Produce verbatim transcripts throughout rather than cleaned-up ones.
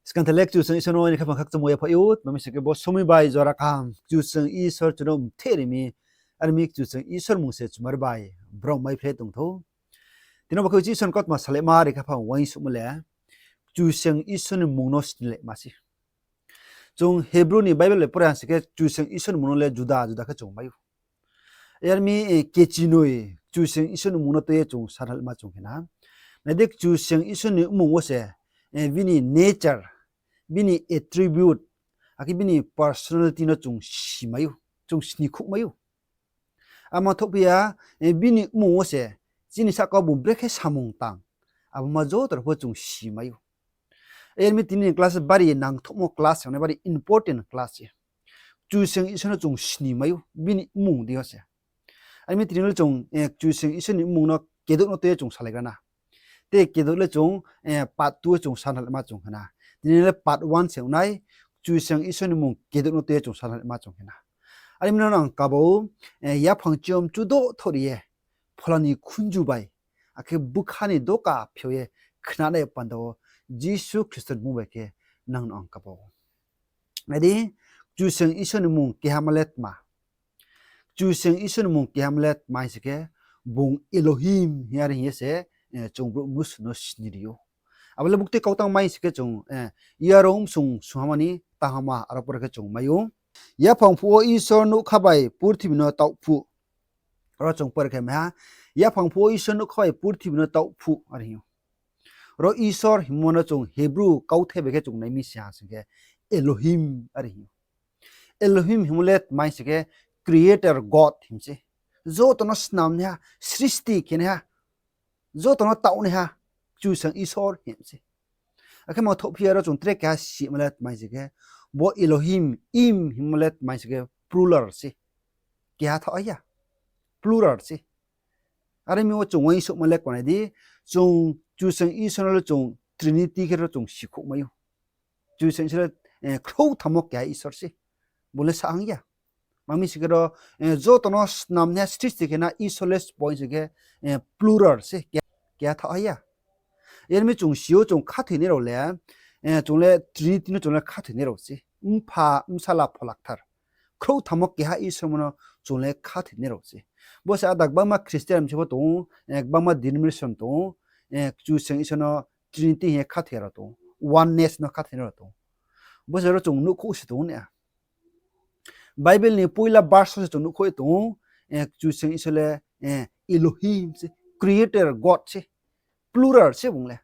Skang tha le Kchusoyang Isor no aini khaphang khakchangmo yaphaih ou, tma mi sing khe bo somoing bai jora kaham Kchusoyang Isor chung no mtheh ri mi, are mi Kchusoyang Isor mmung se chumari bai brom maiphlai tong thou. Tini bo khe Isor ni kautma salaima ri khaphang uaingsouhmo le Kchusoyang Isor ni mmung no snilaima se. Chung Hebrew ni Bible le pore ha sing khe Kchusoyang Isor ni mmung no le juda juda khe chung mai ou. Yar mi, kechinoi Kchusoyang Isor ni mmung no tui ye chung sanalaima chung khe na. Nai di, Kchusoyang Isor ni mmung wo se bini nature, bini attribute, akhe bini personality no chung si mai ou, chung snikhouh mai ou. Amo thouhphi ya, bini mmung wo se chini sahka bung brekhe samung tang, abo ma joto rao pho chung si mai ou. Yar mi tini ni class bari nangthouhmo class, bari important class se. Kchusoyang Isor no chung sni mai ou, bini mmung di yo se. Are mi tini le chung Kchusoyang Isor ni mmung no kedouh no tui ye chung salaigra na. Te kedouh le chung part two wo chung sanalaima chung khe na. Tini le part one se ong nai, Kchusoyang Isor ni mmung kedouh no tui ye chung sanalaima chung khe na. Are mi no ang kaba ou, yaphang chiyom chudo thori ye, phola ni khunju bai, akhe bkha ni doka phiao ye khnanai panda wo Jisu Khristo ni mmung bai khe nang no ang kaba ou. Nai di, Kchusoyang Isor ni mmung keha ma le tma? Kchusoyang Isor ni mmung keha ma le tma hing sing khe, bung Elohim hing ye are hing ye se chung brouh mnusu no sni ri ou. Abo le buktui kautang mai sing khe chung Yarung bsung sungha ma ni tanghama aro pore khe chung mai ou. Yaphang phuh wo Isor nougkha bai purthimbi no taoh phuh. Aro chung pore khe mai ha, yaphang phuh wo Isor nougkha bai purthimbi no taoh phuh are hing ou. Ro Isor hingmo no chung Hebrew kauthai bai khe chung nai mi se ha sing khe Elohim are hing ou. Elohim hingmo le tma hing sing khe creator God hing se. Joto no snamnaiha, srishti khenaiha, joto no taohnaiha Kchusoyang Isor hing se. Akhe ma thouhphi ya ro chung tre keha sima le tma hing sing khe, bo Elohim, im hingmo le tma hing sing khe plural se. Keha thaoh ya. Plural se. Are mi wo chung uaingsouhma le kmanai di, chung Kchusoyang Isor no le chung Trinity khe ro chung sikhouh mai ou. Kchusoyang Isor le khrouhtham wo keha Isor se. Bung le sahang ya. Tma mi sing khe ro, joto no snamnaiha srishti khe na Isor le sbo hing sing khe, plural se, keha thaoh ya. Yar mi chung si ou, chung khathoinai rao le, chung le Trinity no chung le khathoinai rao se. Mpha, Bsala, Phola Kthar. Khrouhtham wo keha Isor mo no chung le khathoinai rao se. Bo se ada gbangma Christian mse pho tong ou, gbangma denomination tong ou, Kchusoyang Isor no Trinity hing ye khathoi ya rao tong ou, oneness no khathoinai rao tong ou. Bo se ro chung nuhkhouh se tong ou na. Bible ni poila verse wo se chung nuhkhouh ye tong ou, Kchusoyang Isor le Elohim se, creator God se, plural se bung le.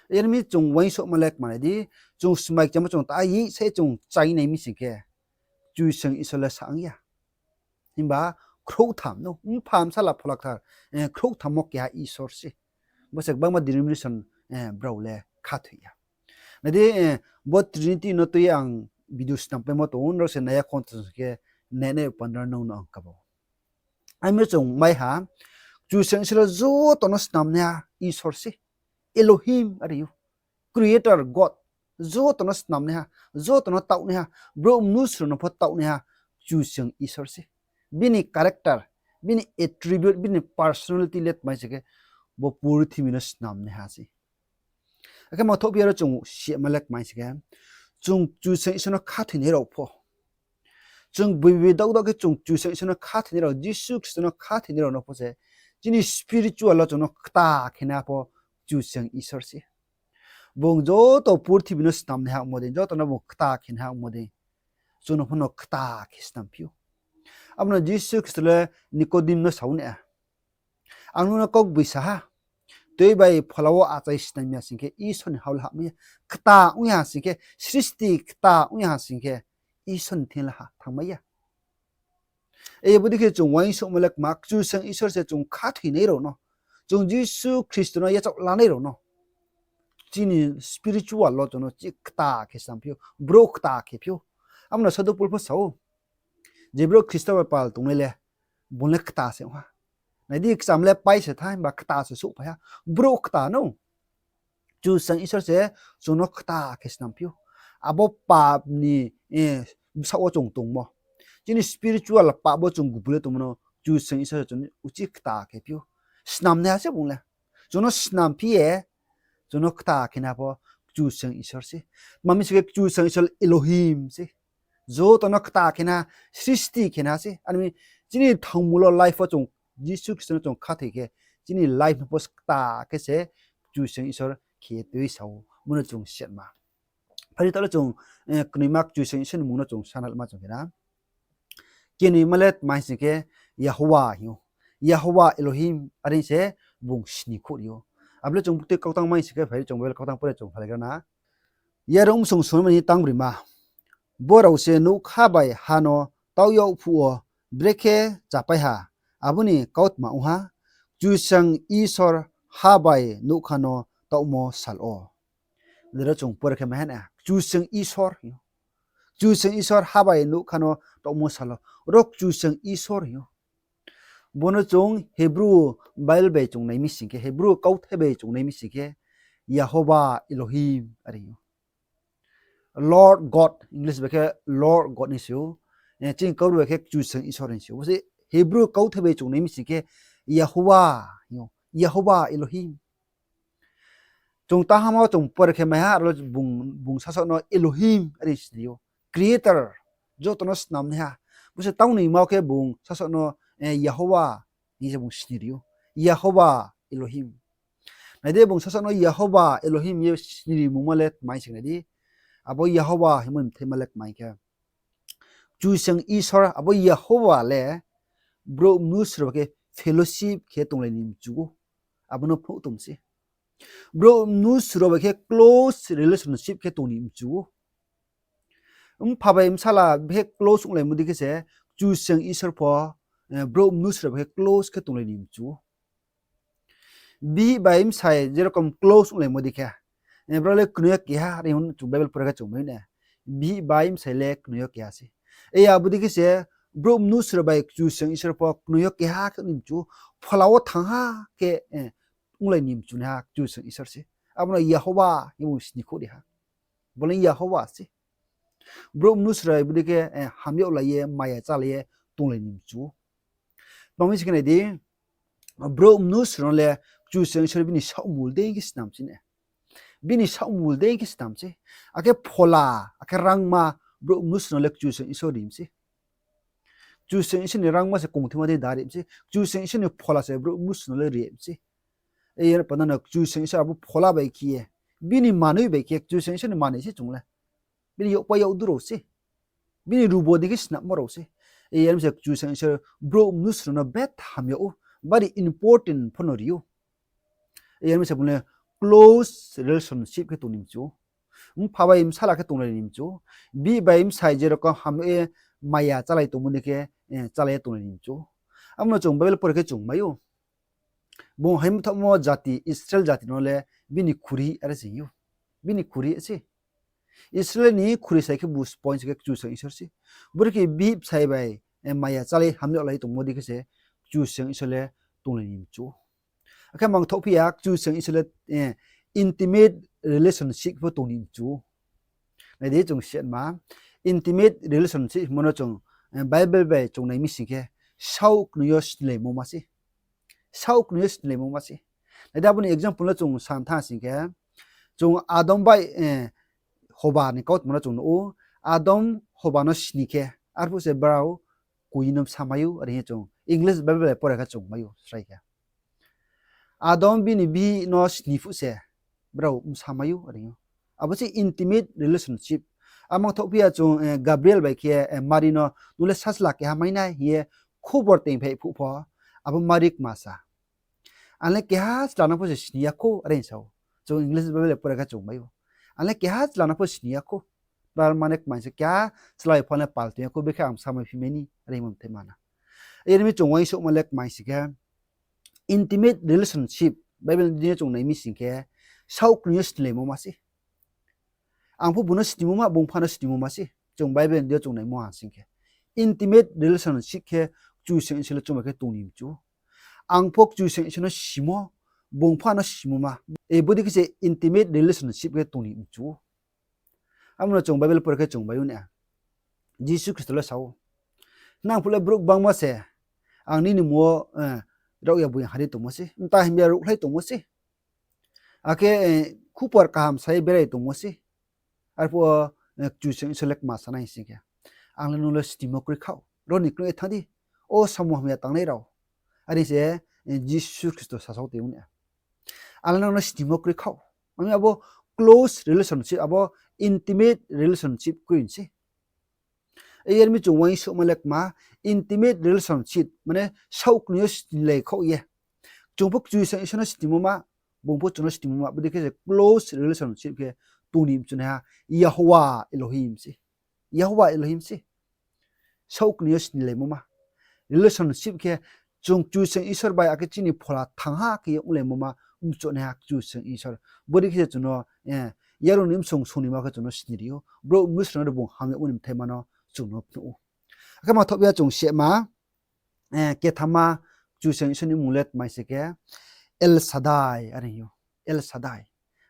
Yar mi chung uaingsouhma le kmanai di, chung smai kchamo chung ta ye se chung chai nai mi sing khe, Kchusoyang Isor le sahang ya. Himba khrouhtham no, Mpha, Bsala, Phola Kthar, khrouhtham wo keha Isor se. Bo se gbangma denomination brao le khathoi ya. Nai di, bo Trinity no tui ye ang video snam paimo tong ou, nrao se nai ya khon tong khe nainai panda nang no ang kaba ou. Are mi chung mai ha, Kchusoyang Isor le joto no snamnaiha Isor se. Elohim are ou. Creator God. Joto no snamnaiha, joto no taohnaiha, brouh mnusu rao no pho taohnaiha Kchusoyang Isor se. Bini character, bini attribute, bini personality le tma hing sing khe, bo purthimbi no snamnaiha se. Akhe ma thouhphi ya ro chung sima le kmai sing khe, chung Kchusoyang Isor no khathoinai rao pho, chung biboi daoh daoh khe chung Kchusoyang Isor no khathoinai rao, Jisu Khristo no khathoinai rao no pho se, chini spiritual wo chung no kta khe na pho Kchusoyang Isor se. Bung joto purthimbi no snamnaiha ongmo dei, joto no bung kta khe naiha ongmo dei, chung no pho no kta khe snamphi ou. Abo no Jisu Khristo le Nicodim no sa ou na, ang nung no kaugboisa ha, tui bai phola wo achai snam ya sing khe Isor ni ha le hahmai ya, kta ong ya ha sing khe, srishti kta ong ya ha sing khe, Isor ni thing le ha thanngmai ya. Bodei khe chung uaingsouhma le kma, Kchusoyang Isor se chung khathoinai rao no, chung Jisu Khristo no yachaoh lanai rao no, chini spiritual wo chung no chi kta khe snamphi ou, brouh kta khe phi ou. Abo no Sadhu Pol pho sa ou, je brouh Khristo bai pal tongnai le, bung le kta se ong ha. Nai di, kcham le pai se tha, himba kta se souhphai ha. Brouh kta no. Kchusoyang Isor se chung no kta khe snamphi ou. Abo pap ni bsaoh wo chung tongmo, chini spiritual pap wo chung gubul ye tongmo no Kchusoyang Isor se chung uchih kta khe phi ou. Snamnaiha se bung le. Chung no snamphi ye, chung no kta khe na pho Kchusoyang Isor se. Tma mi sing khe Kchusoyang Isor Elohim se. Joto no kta khe na, srishti khe na se. Ar mi chini thangmul wo life wo chung Jisu Khristo no chung khathoi khe, chini life no pho kta khe se Kchusoyang Isor khe ye tui sa ou. Bo no chung siatma. Phai di taoh le chung, eh, knoima Kchusoyang Isor ni mmung no chung sanalma chung khe na. Knoima le tma hing sing khe Yehoba hing ou. Yehoba Elohim are se bung sini khouh ri ou. Abo le chung buktui kautang mai sing khe phai di chung Bible kautang pore chung phalaigra na. Yaro Msung sungnaima ni tangbrima. Bo rao se nougkha bai ha no taoh yag phuh wo brekhe chapai ha, abo ni kautma ong ha, Kchusoyang Isor ha bai nougkha no taohmo sal wo. Dero chung pore khe mai ha na, Kchusoyang Isor hing ou. Kchusoyang Isor ha bai nougkha no taohmo sal wo. Ro Kchusoyang Isor hing ou. Bo no chung Hebrew Bible bai chung nai mi sing khe, Hebrew kauthai bai chung nai mi sing khe, Yehoba Elohim are hing ou. Lord God, English bai khe Lord God hing si ou. Eh, chini kau bai khe Kchusoyang Isor hing si ou. Bo se Hebrew kauthai bai chung nai mi sing khe, Yehoba hing ou. Yehoba Elohim. Chung tahama wo chung pore khe mai ha, aro bung, bung sasaoh no Elohim are sini ou. Creator, joto no snamnaiha. Bo se taoh ni ma wo khe bung sasaoh no, eh, Yehoba hing se bung sini ri ou. Yehoba Elohim. Nai di, bung sasaoh no Yehoba Elohim ye sini rimungma le tma hing sing nai di. Abo Yehoba hingmo ni mthaima le tma hing khe, Kchusoyang Isor, abo Yehoba le brouh mnusu rao bai khe fellowship khe tonglai ni mchu ou. Abo no phnuh tong se. Brouh mnusu rao bai khe close relationship khe tong ni mchu ou. Mpha bai bsala bai khe close onglaimo dei khe se, Kchusoyang Isor pho, eh, brouh mnusu rao bai khe close khe tonglai ni mchu ou. Bihih bai bsai jerokom close onglaimo dei khe, eh, brao le knoi yo keha, are hing chung Bible pore khe chung mai na. Bihih bai bsai le knoi yo keha se. E abo dei khe se, brouh mnusu rao bai Kchusoyang Isor pho knoi yo keha khe ni mchu ou, phola wo thanng ha khe, eh, onglai ni mchu naiha Kchusoyang Isor se. Abo no Yehoba hing bung sini khouh ri ha. Bo le Yehoba se. Brouh mnusu rao bai bodei khe, eh, hamyag lai ye, maya chálai ye tonglai ni mchu ou. Tma mi sing khe nai di, brouh mnusu rao no le Kchusoyang Isor bini saohmul dei khe snam se na. Bini saohmul dei khe snam se. Akhe phola, akhe rangma brouh mnusu rao no le Kchusoyang Isor ri mi se. Kchusoyang Isor ni rangma se kongthima dei da ri mi se. Kchusoyang Isor ni phola se brouh mnusu rao no le ri mi se. E yar panda no Kchusoyang Isor abo phola bai khe ye, bini manoi bai khe, Kchusoyang Isor ni manoi se chung le. Bini yagpai yagdu rao se. Bini rubo dei khe snammo rao se. E yar mi se Kchusoyang Isor brouh mnusu rao no betham yag ou, bari important pho no ri ou. E yar mi se bung le close relationship khe tong ni mchu ou. Mpha bai bsala khe tonglai ni mchu ou. Bihih bai bsai jerokom ham ye maya chálai tongmo dei khe, eh, chálai ye tonglai ni mchu ou. Abo no chung Bible pore khe chung mai ou. Bung haimthaohmo jati, Israel jati no le bini khuri are se hing ou. Bini khuri se. Israel ni khuri sai khe bu spoin se khe Kchusoyang Isor se. Bore khe bihih bsai bai, eh, maya chálai hamyag lai tongmo dei khe se Kchusoyang Isor le tonglai ni mchu ou. Akhe mangthaoh phi ya, Kchusoyang Isor le, eh, intimate relationship pho tong ni mchu ou. Nai di chung siatma, intimate relationship hingmo no chung, eh, Bible bai chung nai mi sing khe, saoh knoi yo snilaimo ma se. Saoh knoi yo snilaimo ma se. Nai di abo ni example no chung san thanng sing khe, chung Adam bai, eh, Hoba ni kautma no chung nuh ou, Adam Hoba no sni khe, arphuh se brao kui no bsa mai ou, are hing ye chung English Bible bai pore khe chung mai ou, srai khe. Adam bini bihih no sni phuh se brao bsa mai ou, are hing ou. Abo se intimate relationship. Amang thaoh phi ya chung, eh, Gabriel bai khe, eh, Mari no, nung le sachla keha mai nai hing ye khobor tengphai phuh pho, abo Mari kma sa. Ang le keha chla no pho se sni ya khou, are hing sa ou. Chung English Bible pore khe chung mai ou. Ang le keha chla no pho sni ya khou. Tar mane kma se keha chla bai pho le pal tong ya khou, bikhe ang bsa mai phi mai ni, are hingmo mthai ma na. Yar mi chung uaingsouhma le kma se khe, intimate relationship, Bible ni chung nai mi sing khe, saoh knoi yo snilaimo ma se. Ang pho bung no snimo ma, bung pha no snimo ma se. Chung Bible ni chung naimo ha sing khe, intimate relationship khe Kchusoyang Isor le chung bai khe tong ni mchu ou. Ang pho Kchusoyang Isor no simo, bung pha no simo ma. E bodei khe se intimate relationship khe tong ni mchu ou. Abo no chung Bible pore khe chung mai ou na. Jisu Khristo le sa ou, nang phuh le brouh gbangma se, ang nini mmung wo, eh, raohya boi hari tongmo se, mta hamya ruhkhlai tongmo se. Akhe, eh, khupor kaham sa ye berai tongmo se. Arphuh wo, eh, Kchusoyang Isor le kma sa nai hing khe, ang le nung le snimo kroi khaoh, ro ni knoih ye thanng di, o samung hamya tangnai rao. Are se, eh, Jisu Khristo sasao tong ou na. Ang le nung le snimo kroi khaoh. Mami abo close relationship, abo intimate relationship kroi se. Yar mi chung uaingsouhma le kma, intimate relationship, mane saoh kni yo snilai khaoh ye. Chung pho Kchusoyang Isor no snimo ma, bung pho chung no snimo ma, bodei khe se close relationship khe tong ni mchunaiha Yehoba Elohim se. Yehoba Elohim se. Saoh kni yo snilaimo ma. Relationship khe chung Kchusoyang Isor bai akhe chini phola thangha khe ye onglaimo ma, mchunaiha Kchusoyang Isor. Bodei khe se chung no, eh, yarung ni bsong song ni ma khe chung no sni ri ou. Brouh mnusu rao no bung hamyagmo ni bthai ma no chung no phnuh ou. Akhe mathoh ya chung sehma, eh, kethamma Kchusoyang Isor ni mmung le tmai se khe El Shaddai are hing ou. El Shaddai.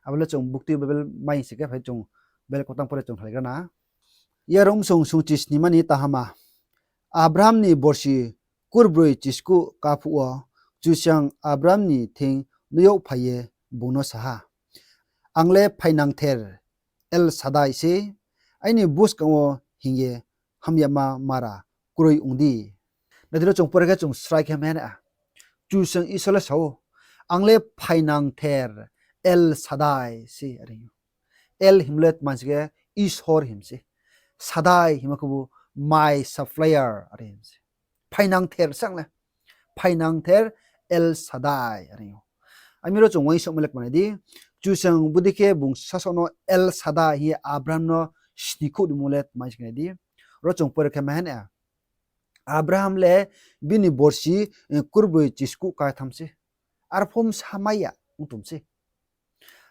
Abo le chung buktui Bible mai se khe phai chung Bible kautang pore chung thalaigra na. Yarung bsong song chisnima ni tahama. Abraham ni borsi kurbroi chiskuh kaphuh wo, Kchusoyang Abraham ni thing nuh yag phai ye bung no sa ha, Ang le phainangther El Shaddai se, aini buskang wo hing ye hamyama mara kroi ong di. Nai di ro chung pore khe chung srai khe mai nai a. Kchusoyang Isor le sa ou, Ang le phainangther El Shaddai se, are hing ou. El himle tma se khe Isor him se. Shaddai hima khebu my supplier are him se. Phainangther se ang le. Phainangther El Shaddai are hing ou. Ami ro chung uaingsouhma le kma nai di. Kchusoyang bodei khe bung sasaoh no El Shaddai hing ye Abraham no snikhouh rimo le tma se khe nai di. Ro chung pore khe mai nai a. Abraham le bini borsi, eh, kurbroi chiskuh katham se. Arpho bsa mai ya ong tong se.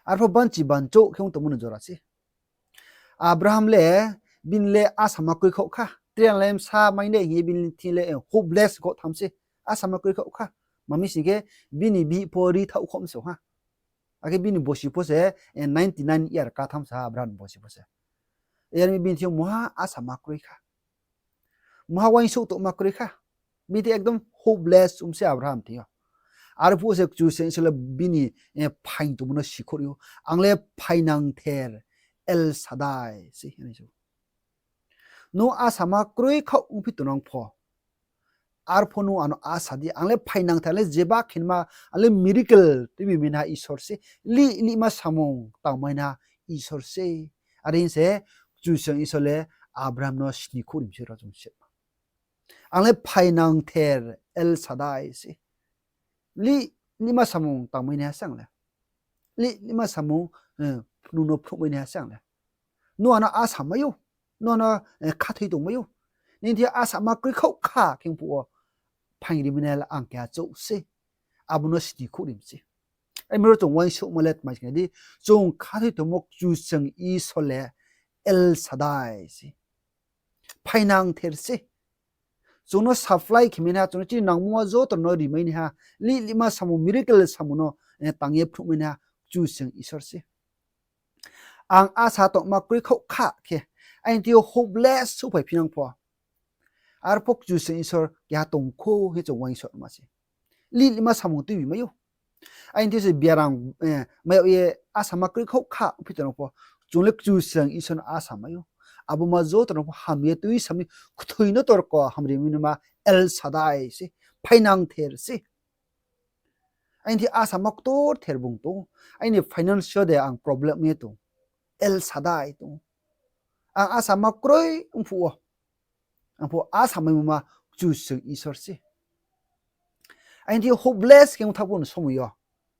Arpho banchi banchouh khe ong tongmo ni jora se. Abraham le bini le asama kroi khaoh kha. Tre ang le bsa mai nai hing ye bini thing le, eh, hopeless khaoh tham se. Asama kroi khaoh kha. Mami sing khe bini bihih pho ri thaoh khaoh mse ha. Akhe bini borsi pho se, eh, ninety nine year katham sa ha Abraham ni borsi pho se. Yar mi bini thing yo mungha asama kroi kha. Mungha uaingsouh tongma kroi kha. Bini thing ekdom hopeless ong se Abraham thing yo. Arphuh se Kchusoyang Isor le bini, eh, phaing tongmo no sikhouh ri ou. Ang le phainangther El Shaddai se hing ye sa ou. Nung asama kroi khaoh ongphi tongnang pho, arpho nung ano asa di, ang le phainangther, ang le jeba khenma, ang le miracle tuibi mainaiha Isor se, lih lihma samung tangmainaiha Isor se. Are hing se Kchusoyang Isor le Abraham no snikhouh ri mi se ro chung se. Ang le phainangther El Shaddai se. Lih lihma samung tangmainaiha se ang le. Lih lihma samung, eh, nung no phnuhmainaiha se ang le. Nung ano asa mai ou, nung ano, eh, khathoi tongmai ou. Nini thing asama kroi khaoh kha khe ongphuh wo phaing ri mainai le ang keha chouh se. Abo no snikhouh ri mi se. Ami ro chung uaingsouhma le tma se khe nai di, chung khathoi tongmo Kchusoyang Isor le El Shaddai se. Phainangther se. Chung no supply khe mainaiha, chung no chini nangmo joto no ri mainaiha, lih lihma samung, miracle samung no, eh, tang ye phnuh mainaiha Kchusoyang Isor se. Ang asa tongma kroi khaoh kha khe, aini thing yo hopeless souhphai phinang pho, arpho Kchusoyang Isor keha tong khou hing chung uaingsouhma se. Lih lihma samung tuibi mai ou. Aini thing yo se biaram, eh, mai yag ye asama kroi khaoh kha ongphi tongnang pho, chung le Kchusoyang Isor no asa mai ou. Abo ma joto no pho ham ye tuisam mi, kthoi no torko hamri mi naima El Shaddai se, phainangther se. Aini thing asama ktorther bung tong ou. Aini finance yo de ang problem ye tong, El Shaddai tong ou. Ang asama kroi ongphuh wo, ang pho asamaimo ma Kchusoyang Isor se. Aini thing yo hopeless khe ongthaoh pho ni somoi yo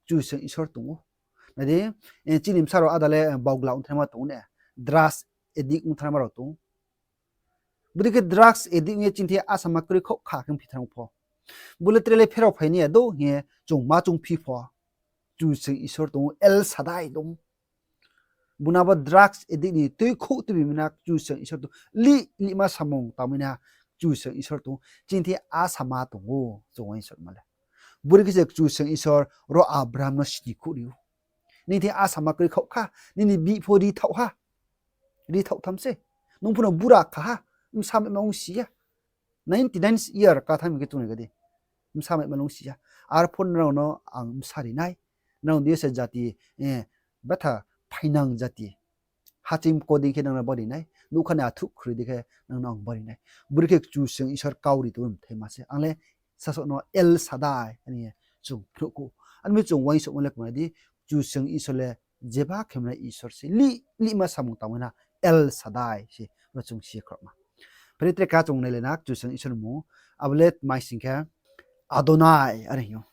Kchusoyang Isor tong ou. Nai di, eh, chini bsa rao ada le, eh, baohgla ongthanaima tong ou ne, drugs addict ongthanaima rao tong ou. Bodei khe drugs addict ong ye chini thing asama kroi khaoh kha khe ongphi thanng pho, bo le tre le pherao phai nai ya dou hing ye chung ma chungphi pho, Kchusoyang Isor tong ou, El Shaddai tong ou. Bung no abo drugs addict ni tuikhouh tuibi mainaiha Kchusoyang Isor tong ou. Lih lihma samung tangmainaiha Kchusoyang Isor tong ou. Chini thing asama tong ou chung uaingsouhma le. Bodei khe se Kchusoyang Isor ro Abraham no snikhouh ri ou. Nini thing asama kroi khaoh kha, nini bihih pho ri thaoh ha. Ri thaoh tham se. Nung pho no bura kha ha, bsa maima ongsi ya. Ninety nine year katham khe chung nai ga di. Bsa maima ongsi ya. Arpho nrao no ang bsa ri nai. Nrao di se jati, eh, betha phainang jati. Haching ko dei khe nang no bari nai, nougkha ni athuh khroi dei khe nang no ang bari nai. Bore khe Kchusoyang Isor kau ri tongmo mthaima se. Ang le sasaoh no El Shaddai are hing ye chung phnuh kho. Are mi chung uaingsouhma le kma di, Kchusoyang Isor le jeba khe mnai Isor se, lih lihma samung tangmai na El Shaddai se, ro chung si ye khorokma. Phai di tre keha chung nailai na Kchusoyang Isor ni mmung, abo le tma hing khe Adonai are hing ou.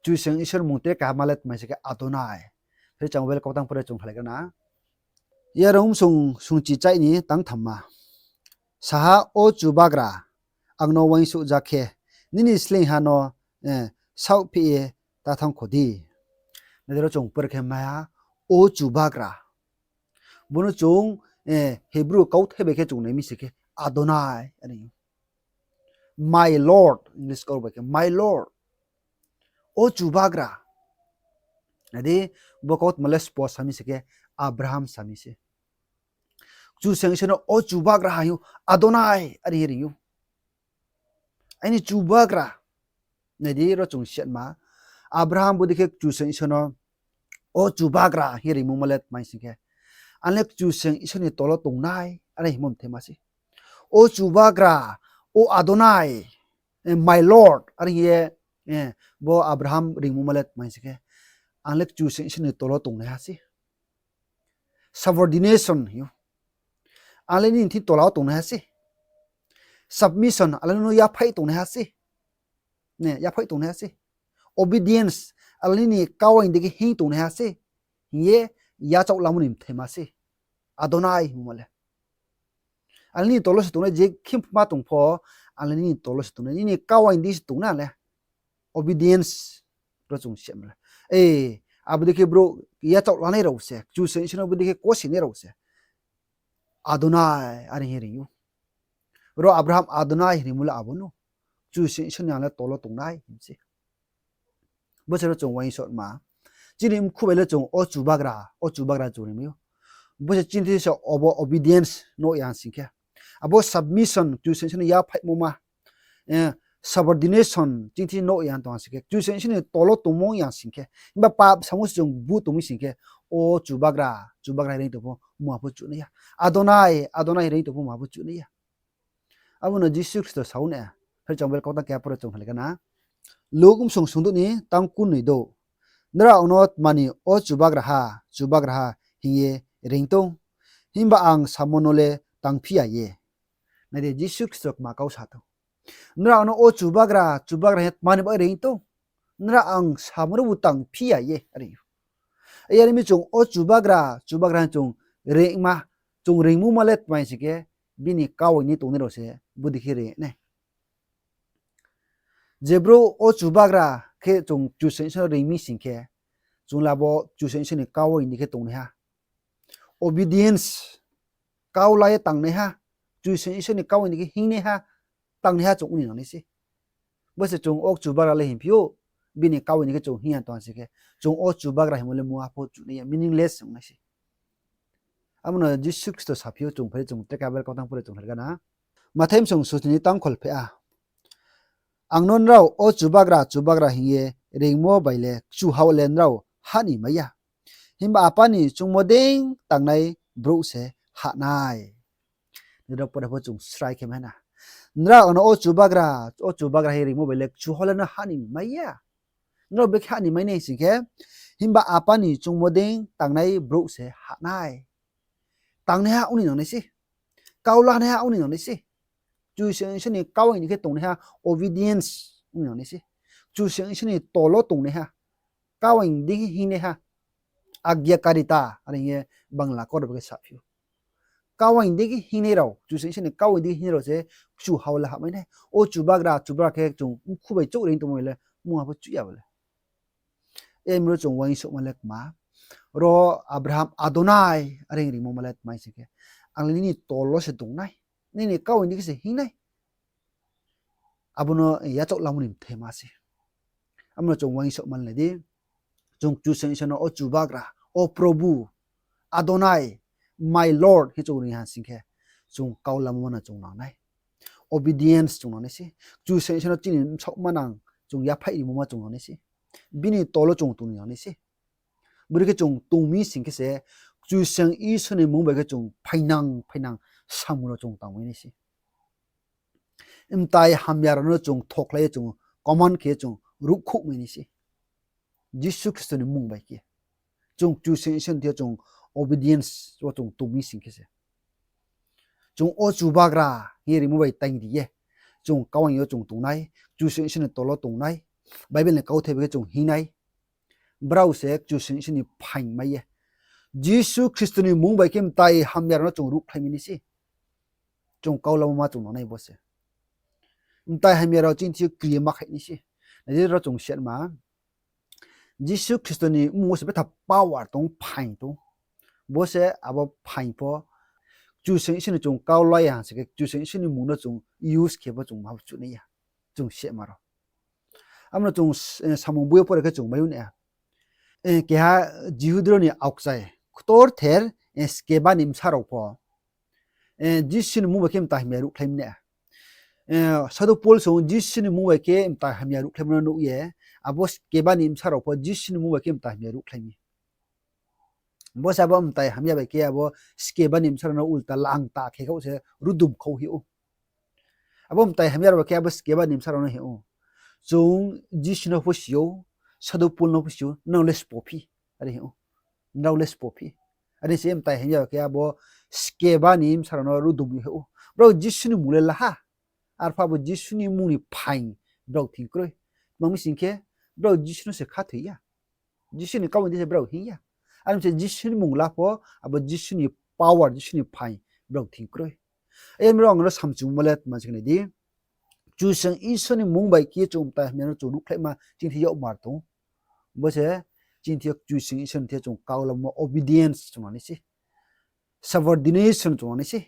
Kchusoyang Isor ni mmung tre keha ma le tma hing khe Adonai. Phai di chung Bible kautang pore chung halai gana. Yarung sung sungchi chai ni tang thamma. Saha, O Chubagra, ang no uaingsouh ja khe, nini sleingha no, eh, saohphih ye ta thanng kho di. Nai di ro chung pore khe maiha, O Chubagra. Bo no chung, eh, Hebrew kauthai bai khe chung nai mi se khe Adonai are hing ou. My Lord, English kau bai khe, My Lord. O Chubagra. Nai di, bo kautma le sbo sa mi se khe, Abraham sa mi se. Kchusoyang Isor no O Chubagra hing ou, Adonai are hing ye ring ou. Aini Chubagra. Nai di ro chung siatma. Abraham bodei khe Kchusoyang Isor no O Chubagra hing ye ringmo ma le tma hing khe, ang le Kchusoyang Isor ni tolo tongnai are hingmo mthaima se. O Chubagra, O Adonai, eh, my Lord are hing ye, eh, bo Abraham ringmo ma le tma hing khe, ang le Kchusoyang Isor ni tolo tongnaiha se. Subordination hing ou. Ang le nini thing tola wo tongnaiha se. Submission, ang le nung no yaphaih tongnaiha se. Ne, yaphaih tongnaiha se. Obedience, ang le nini kau aing dei khe hing tongnaiha se. Hing ye yachaoh lamo ni mthaima se. Adonai hingmo ma le. Ang le nini tolo se tongnai, je khempho ma tong pho, ang le nini tolo se tongnai, nini kau aing dei se tongnai ang le. Obedience, ro chung siatma le. E, abo dei khe brouh yachaoh lanai rao se, Kchusoyang Isor no bodei khe kosinai rao se Adonai are hing ye ring ou. Ro Abraham Adonai hingmo le abo no, Kchusoyang Isor ni ang le tolo tongnai hing se. Bo se ro chung uaingsouhma. Chini mkhu bai le chung O Chubagra, O Chubagra chung rimai ou. Bo se chini thing se abo obedience no yang sing khe. Abo submission, Kchusoyang Isor ni yaphaihmo ma, eh, subordination, chini thing no yang tong sing khe, Kchusoyang Isor ni tolo tongmo yang sing khe, himba pap samo se chung bu tongmi sing khe, O Chubagra, Chubagra hing reing tong pho mungha pho chuh nai ya. Adonai, Adonai hing reing tong pho mungha pho chuh nai ya. Abo no Jisu Khristo sa ou na, phai di chung Bible kautang keha pore chung halai gana. Luk bsung sungdouh ni tang kurnoi douh. Nrao ang no tma ni O Chubagraha, Chubagraha hing ye reing tong? Himba ang samo no le tangphi ya ye. Nai di, Jisu Khristo kma kau sa tong. Nrao ang no O Chubagra, Chubagra hing ye tma ni bai reing tong? Nrao ang samo no bu tangphi ya ye are. Yar mi chung O Chubagra, Chubagra hing chung reingma, chung reingmo ma le tma hing sing khe, bini kau aing ni tongnai rao se bodei khe reing nai. Je brouh O Chubagra khe chung Kchusoyang Isor no reing mi sing khe, chung le abo Kchusoyang Isor ni kau aing dei khe tongnaiha. Obedience, kau la ye tangnaiha, Kchusoyang Isor ni kau aing dei khe hingnaiha, tangnaiha chung ong ni nang nai se. Bo se chung O Chubagra le hingphi ou, bini kau aing dei khe chung hing ya tong sing khe, chung O Chubagra hingmo le mungha pho chuh nai ya, meaningless ong nai se. Abo no Jisu Khristo saphi ou, chung phai di chung tre keha Bible kautang pore chung halai gana. Mathai bsung sosni tang kholpheh a. Ang no nrao O Chubagra, Chubagra hing ye reingmo bai le kchuha wo le nrao hah ni mai ya. Himba Apa ni choungmo dei tangnai brouh se hah nai. Nrao pore pho chung srai khe mai na. Nrao ang no O Chubagra, O Chubagra hing ye reingmo bai le kchuha wo le nrao hah ni mai ya. Nrao brekhe hah ni mai nai sing khe, himba Apa ni choungmo dei tangnai brouh se hah nai. Tangnaiha ong ni nang nai se. Kau lanaiha ong ni nang nai se. Kchusoyang Isor ni kau aing dei khe tongnaiha, obedience ong ni nang nai se. Kchusoyang Isor ni tolo tongnaiha, kau aing dei khe hingnaiha, agyakarita are hing ye Bangla kau rao bai khe saphi ou. Kau aing dei khe hingnai rao, Kchusoyang Isor ni kau aing dei khe hingnai rao se kchuha wo le hahmai nai. O Chubagra, Chubagra khe chung mkhu bai chouh reing tongmo le mungha pho chuh ya bo le. Yar mi ro chung uaingsouhma le kma. Ro Abraham Adonai are hing ringmo ma le tma hing sing khe, ang le nini tolo se tongnai, nini kau aing dei khe se hingnai. Abo no yachaoh lamo ni mthaima se. Abo no chung uaingsouhma le nai di. Chung Kchusoyang Isor no O Chubagra, O Probhu, Adonai, my Lord hing chung ring ha sing khe, chung kau lamo ma no chung nang nai. Obedience chung nang nai se. Kchusoyang Isor no chini bsaoh manang chung yaphaih rimo ma chung nang nai se. Bini tolo chung tong ni nang nai se. Bodei khe chung tong mi sing khe se, Kchusoyang Isor ni mmung bai khe chung phainang phainang samung rao chung tangmai nai se. Mtai hamya rao no chung thokhlai ye chung command khe chung ruhkhouhmai nai se. Jisu Khristo ni mmung bai khe. Chung Kchusoyang Isor ni thing yo chung obedience wo chung tong mi sing khe se. Chung o Chubagra hing ye rimo bai taing ri ye, chung kauaing yo chung tong nai, Kchusoyang Isor ni tolo tong nai, Bible ni kauthai bai khe chung hing nai. Brao se Kchusoyang Isor ni phaing mai ye, Jisu Khristo ni mmung bai khe mtai hamya rao no chung ruhkhlai mi nai se. Chung kau lamo ma chung no nai bo se. Mtai hamya rao chini thing yo kri ye ma khaih nai se. Nai di ro chung setma. Jisu Khristo ni mmung wo se betha power tong, phaing tong. Bo se abo phaing pho Kchusoyang Isor ni chung kau la ya ha se khe, Kchusoyang Isor ni mmung no chung use khe pho chung ma chuh nai ya. Chung setma rao. Abo no chung, eh, samung boi yo pore khe chung mai ou na. Eh, keha Jihudi rao ni aokchai ktorther, eh, Skeva ni bsa rao pho, eh, Jisu ni mmung bai khe mtai hamya ruhkhlai mi na. Eh, Sadhu Pol song Jisu ni mmung bai khe mtai hamya ruhkhlai mi no nuh ye, abo Skeva ni bsa rao pho Jisu ni mmung bai khe mtai hamya ruhkhlai mi. Bo se abo mtai hamya bai khe abo Skeva ni bsa rao no ulta langta khe khou se rudum khou hing ou. Abo mtai hamya rao bai khe abo Skeva ni bsa rao no hing ou, chung Jisu no pho si ou, Sadhu Pol no pho si ou, nrao le sbo phi, are hing ou. Nrao le sbo phi. Are se mtai hamya bai khe abo Skeva ni bsa rao no rudum hing ou. Brao Jisu ni mmung le la ha. Arphuh abo Jisu ni mmung ni phaing brao thing kroi. Tma mi sing khe, brao Jisu no se khathoi ya. Jisu ni kau ni di se brao hing ya. Are se Jisu ni mmung la pho, abo Jisu ni power, Jisu ni phaing brao thing kroi. Are mi ro ang no samchungmo le tma se khe nai di. Kchusoyang Isor ni mmung bai khe chung mtai hamya no chung ruhkhlaima chini thing yo yagmar tong. Bo se chini thing yo Kchusoyang Isor ni thing yo chung kau lamo obedience chung nang nai se. Subordination chung nang nai se.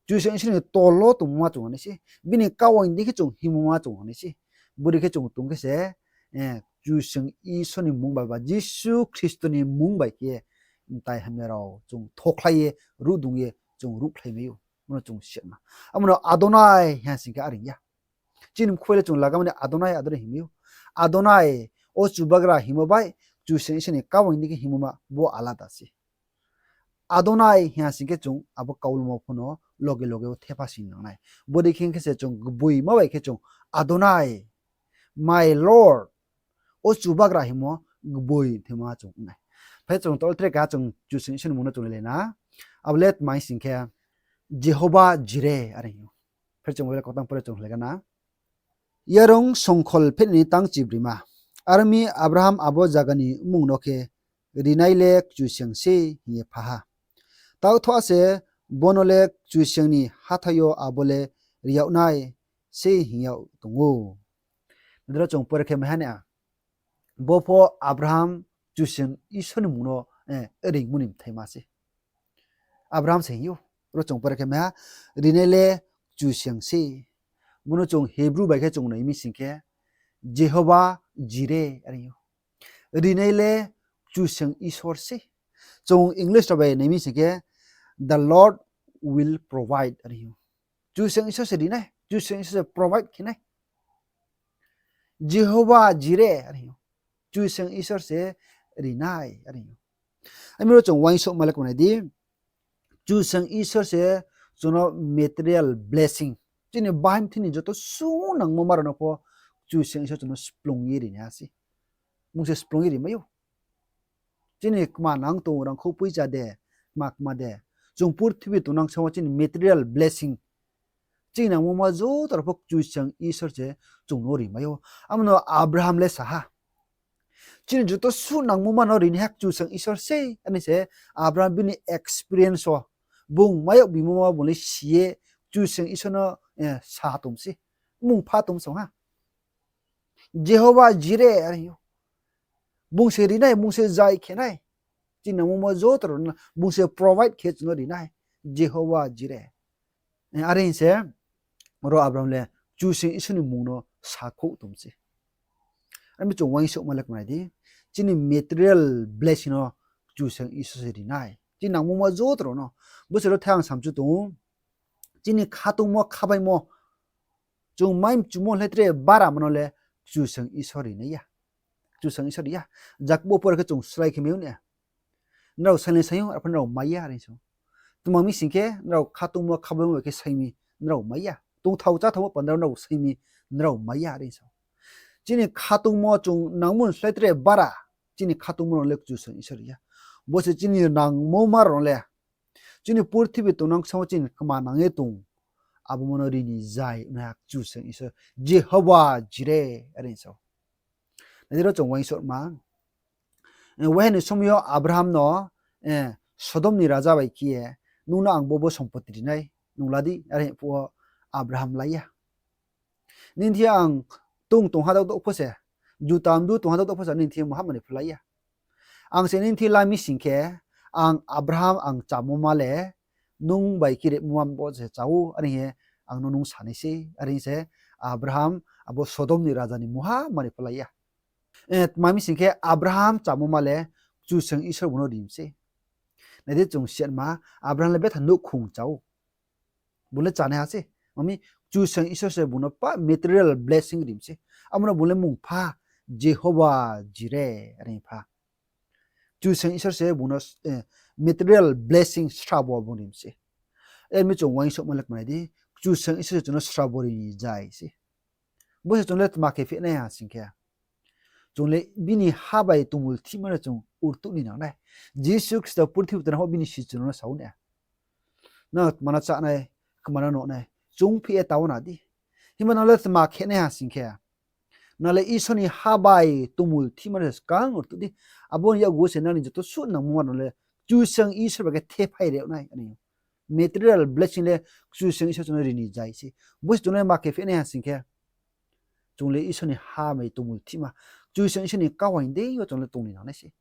Kchusoyang Isor ni tolo tongmo ma chung nang nai se. Bini kauaing di khe chung hingmo ma chung nang nai se. Bodei khe chung tong khe se, eh, Kchusoyang Isor ni mmung bai ba Jisu Khristo ni mmung bai khe mtai hamya rao chung thokhlai ye, ruhdung ye, chung ruhkhlai mai ou. Bo no chung setma. Abo no Adonai hing sing khe are ya. Chini mkhu bai le chung laga mani Adonai, Adonai hingmai ou. Adonai, o Chubagra hingmo bai, Kchusoyang Isor ni kauaing di khe hingmo ma, bo alada se. Adonai hing sing khe chung abo kau lamo pho no loge loge wo thepha sing nang nai. Bodei khe khe se chung gboima bai khe chung Adonai, my Lord, o Chubagra hingmo gboi thema chung nai. Phai chung tol tre keha chung Kchusoyang Isor ni mmung no chung nai le na. Abo le tma sing khe, Jehova Jire are hing ou. Phai chung Bible kautang pore chung le gana. Yarung songkhol phehnai ni tang chibrima. Are mi Abraham abo zaga ni mmung no khe Rinai le Kchusoyang se hing ye pha ha. Taoh thoh se, bo no le Kchusoyang ni hathái yo abo le ri yag nai se hing yag tong ou. Nai di ro chung pore khe mai ha na. Bo pho Abraham Kchusoyang Isor ni mmung no, eh, ringmo ni bthaima se. Abraham se hing ou. Ro chung pore khe mai ha, Rinai le Kchusoyang se. Bo no chung Hebrew bai khe chung nai mi sing khe, Jehova Jire are hing ou. Rinai le Kchusoyang Isor se. Chung English rao bai nai mi sing khe, The Lord will provide are hing ou. Kchusoyang Isor se ri nai, Kchusoyang Isor se provide khe nai. Jehova Jire are hing ou. Kchusoyang Isor se ri nai are hing ou. Ami ro chung uaingsouhma le kma nai di. Kchusoyang Isor se chung no material blessing, chini bahaing thini joto sunangmo ma rao no pho Kchusoyang Isor chung no splung ye ri nai ha se. Bung se splung ye ri mai ou. Chini kma nang tong, rangkhou poicha de, kma kma de. Chung purthimbi tongnang samo chini material blessing, chini nangmo ma joto rao pho Kchusoyang Isor se chung no ri mai ou. Amo no Abraham le sa ha. Chini joto sunangmo ma no rinaiha Kchusoyang Isor se, are se Abraham bini experience wo, bung mai yag bimo ma bung le si ye Kchusoyang Isor no, eh, sa tong se, mmung pha tong se ha. Jehova Jire are hing ou. Bung se ri nai, bung se zai khe nai. Chini nangmo ma joto rao no bung se provide khe chung no ri nai. Jehova Jire. Eh, are hing se, ro Abraham le Kchusoyang Isor ni mmung no sakhouh tong se. Ami chung uaingsouhma le kma nai di. Chini material blessing no Kchusoyang Isor se ri nai. Chini nangmo ma joto rao no. Bo se ro thang samchu tong ou. Chini khatungmo, khabaimo, chung mai mchumo le tre bara ma no le Kchusoyang Isor ri nai ya. Kchusoyang Isor ri ya. Jakob wo pore khe chung slái khe mai ou na. nrao saing le saing ou, arphuh nrao mai ya, are sa ou. Tma mi sing khe, nrao khatungmo khabaimo bai khe saing mi, nrao mai ya. Tongthao cháthaomo panda wo nrao saing mi, nrao mai ya, are sa ou. Chini khatungmo chung nangmo ni slái tre bara, chini khatungmo rao le Kchusoyang Isor ri ya. Bo se chini nangmoma rao le, chini purthimbi tongnang khe samo chini kma nang ye tong, abo mo no ri ni zai naiha Kchusoyang Isor, Jehova Jire, are sa ou. Nai di ro chung uaingsouhma. Waiha ni somoi yo Abraham no Sodom ni raja bai khe ye, nung no ang bo bo sompoti ri nai, nung la di, are hing phuh wo Abraham la ya. Nini thing ang tung tongha dakdouh pho se, juta mdu tongha dakdouh pho se nini thing maha mani pho la ya. Ang se nini thing la mi sing khe, ang Abraham ang chámoma le, nung bai khe rimo ma bo se chá ou, are hing ye ang no nung sa nai sei, are hing se Abraham abo Sodom ni raja ni maha mani pho la ya. Tma mi sing khe Abraham chámoma le Kchusoyang Isor bung no ri mi sei. Nai di chung siatma, Abraham le betha nouhkhong chá ou. Bung le chánaiha se. Mami, Kchusoyang Isor se bung no pa material blessing ri mi sei. Abo no bung le mung pha, Jehova Jire, are pha. Kchusoyang Isor se bung no material blessing srabo bung ri mi sei. Are mi chung uaingsouhma le kmanai di, Kchusoyang Isor se chung no srabo ri ni zai sei. Bo se chung le tma khe phehnaiha sing khe, chung le bini ha bai tongmulthihma no chung urtuh ni nang nai. Jisu Khristo purthimbi tongnang pho bini sichu rao no sa ou na, nang tma no chá nai, kma no nuh nai, chung phih ye ta wo na di. Himba nang le tma khe naiha sing khe, nang le Isor ni ha bai tongmulthihma no se skang urtuh di. Abo ni yakgu se nang ni joto suh nangmoma rao le Kchusoyang Isor bai khe thephai ri yag nai, are ou. Material blessing le Kchusoyang Isor chung no ri ni zai sei. Bo se chung le ma khe phehnaiha sing khe, chung le Isor ni ha bai tongmulthihma, Kchusoyang Isor ni kau ain dei yo chung le tong ni nang nai sei.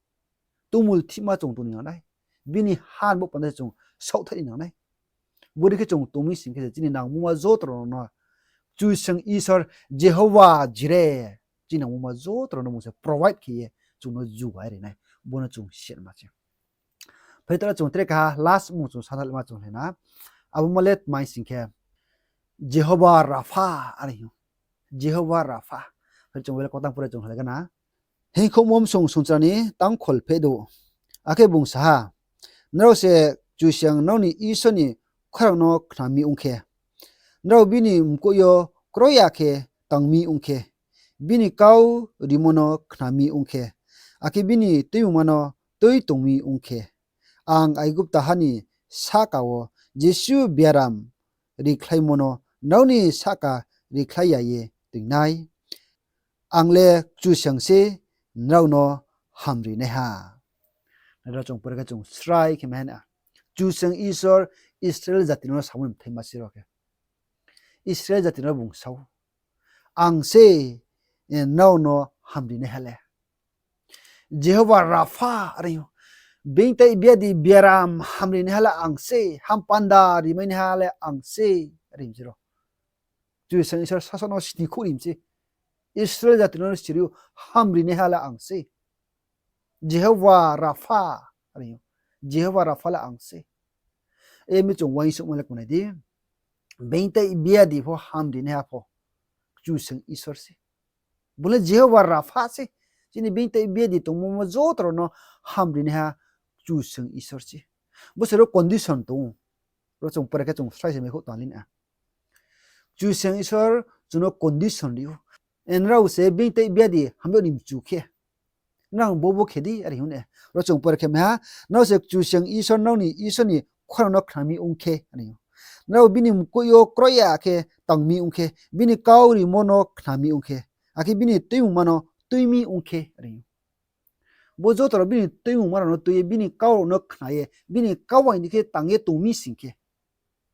Tongmulthihma chung tong ni nang nai. Bini ha ni bo panda se chung saohthaih ni nang nai. Bodei khe chung tong mi sing khe se chini nangmoma joto rao no Kchusoyang Isor Jehova Jire, chini nangmoma joto rao no bung se provide khe ye chung no jugai ri nai. Bo no chung siatma se. Phai tala chung tre kaha last mung chung sanalma chung le na. Abo ma le tma mi sing khe, Jehova Rapha, are hing ou. Jehova Rapha. Phai chung bele kautang pore chung le gana. Hingkhouhmo bsong sungchra ni tangkhol pheh douh. Akhe bung sa ha, nrao se Kchusoyang nrao ni Isor ni khorang no khna mi ong khe, nrao bini mkoih yo kroi ya khe tang mi ong khe, bini kau rimo no khna mi ong khe, akhe bini tuimungma no tui tong mi ong khe, ang Aigupta ha ni sahka wo jesuh biaram rikhlaimo no nrao ni sahka rikhlai ya ye toing nai. Ang le Kchusoyang se nrao no hamrinaiha. Nai ro chung pore khe chung srai khe mai ha na. Kchusoyang Isor Israel jati no samo ni bthaima se ro khe. Israel jati no bung sa ou, ang se nrao no hamrinaiha le. Jehova Rapha, are ou. Beingtai biadi biaram hamrinaiha le ang se, hampanda rimainaiha le ang se, are mi se ro. Kchusoyang Isor sasaoh no snikhouh ri mi se. Israel jati no siri ou, hamrinaiha le ang se. Jehova Rapha, are ou. Jehova Rapha le ang se. Are mi chung uaingsouhma le kmanai di. Beingtai biadi pho hamrinaiha pho Kchusoyang Isor se. Bo le Jehova Rapha se. Chini beingtai biadi tongmo joto rao no hamrinaiha Kchusoyang Isor se. Bo se ro condition tong ou. Ro chung pore khe chung srai se maikhouh tang li na. Kchusoyang Isor chung no condition ri ou. Nrao se beingtai biadi hamyag ni mchu khe, nrao bo bo khe di, are hing ou ne. Ro chung pore khe mai ha, nrao se Kchusoyang Isor nrao ni Isor ni khorang no khna mi ong khe, are ou. Nrao bini mkoih yo kroi ya khe tang mi ong khe, bini kau rimo no khna mi ong khe, akhe bini tuimungma no tui mi ong khe, are ou. Bo joto rao bini tuimungma rao no tui ye, bini kau rao no khna ye, bini kau ain dei khe tang ye tong mi sing khe,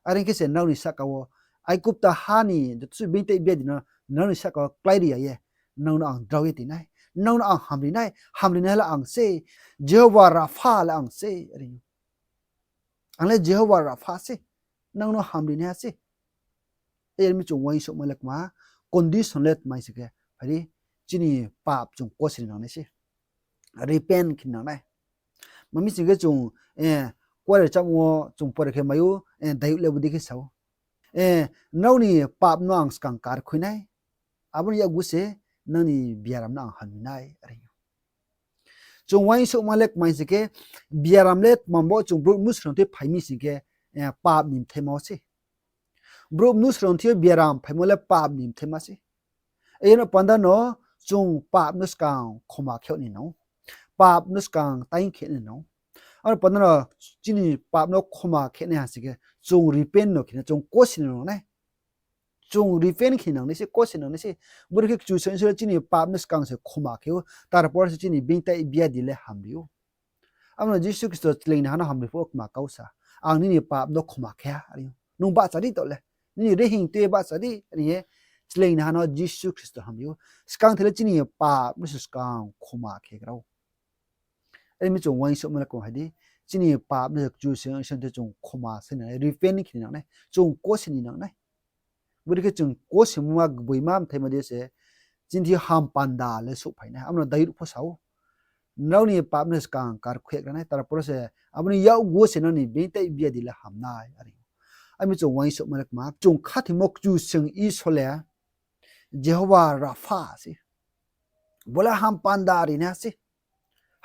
are khe se nrao ni sahka wo, Aigupta ha ni joto suh beingtai biadi no nrao ni sahka wo kláiri ya ye, nrao no ang drao ye toing nai, nrao no ang hamri nai, hamrinaiha le ang se, Jehova Rapha le ang se, are ou. Ang le Jehova Rapha se, nrao no hamrinaiha se. Are mi chung uaingsouhma le kma, condition le tma mi sing khe, phai di, chini pap chung kosri nang nai se. Repent khe nang nai. Tma mi sing khe chung, kuare rchamo wo chung pore khe mai ou, Dayud le bodei khe sa ou, nrao ni pap no ang skang karkhui nai, abo ni yakgu se nrao ni biaram no ang hamri nai, are ou. Chung uaingsouhma le kmai sing khe, biaram le tma bo chung brouh mnusu rao thing yo phai mi sing khe, pap ni bthaima wo se. Brouh mnusu rao thing yo biaram phaimo le pap ni bthaima se. Aro panda no chung pap no skang khoma khe ni nang ou. Pap no skang taing khe ni nang ou. Aro panda no chini pap no khoma khe nai ha sing khe chung repent no khe nai, chung kose ni nang nai. Chung repent khe nang nai se, kose nang nai se. Bodei khe Kchusoyang Isor le chini pap no skang se khoma khe ou, tarpor se chini beingtai biadi le hamri ou. Abo no Jisu Khristo chleing ni ha no hamri phuh wo kma kau sa, Ang nini pap no khoma khe ha, are ou. Nung bahcha di taoh le. Nini rihing tui ye bahcha di, are ye chleing ni ha no Jisu Khristo hamri ou. Skang the le chini pap no se skang khoma khe gra ou. Are mi chung uaingsouhma le kong hai di, chini pap no se Kchusoyang Isor thing yo chung khoma se nang nai, repent khe ni nang nai, chung kose ni nang nai. Bodei khe chung kosemo ma gboima bthaima dei se, chini thing yo hampanda le souhphai nai. Abo no Dayud pho sa ou, Nrao ni pap no skang karkhuh gra nai, tarpor se abo ni yakgu wo se nrao ni beingtai biadi le ham nai, are. Are mi chung uaingsouhma le kma, chung khathoimo Kchusoyang Isor le Jehova Rapha se. Bo le hampanda rinaiha se.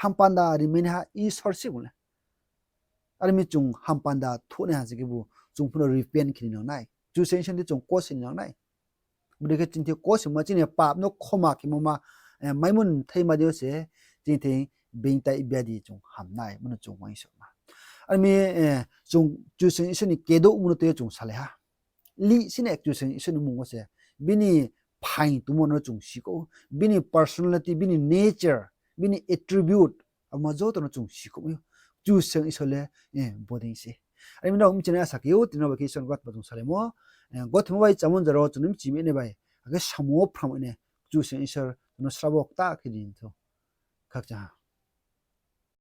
Hampanda rimainaiha Isor se bung le. Are mi chung hampanda thuhnaiha sing khebu chung pho no repent khe ni nang nai. Kchusoyang Isor thing yo chung kose ni nang nai. Bodei khe chini thing yo kosemo, chini pap no khoma khemo ma, maimo bthaima dei yo se, chini thing beingtai biadi chung ham nai, bo no chung uaingsouhma. Are mi, chung Kchusoyang Isor ni kedouhmo no tui ye chung salai ha. Lih sini Kchusoyang Isor ni mmung wo se, bini phaing tongmo no chung sikhouh ou, bini personality, bini nature, bini attribute, abo joto no chung sikhouh ou. Kchusoyang Isor le bodei se. Are mi nrao bchinai asa khe ou, tini nrao bai khe Isor ni kautma chung salaimo, gothoimo bai chámo jora wo chung no bchi mai nai bai, akhe samung wo phrang mai nai, Kchusoyang Isor chung no srabo kta khe di thou. Khakchang ha.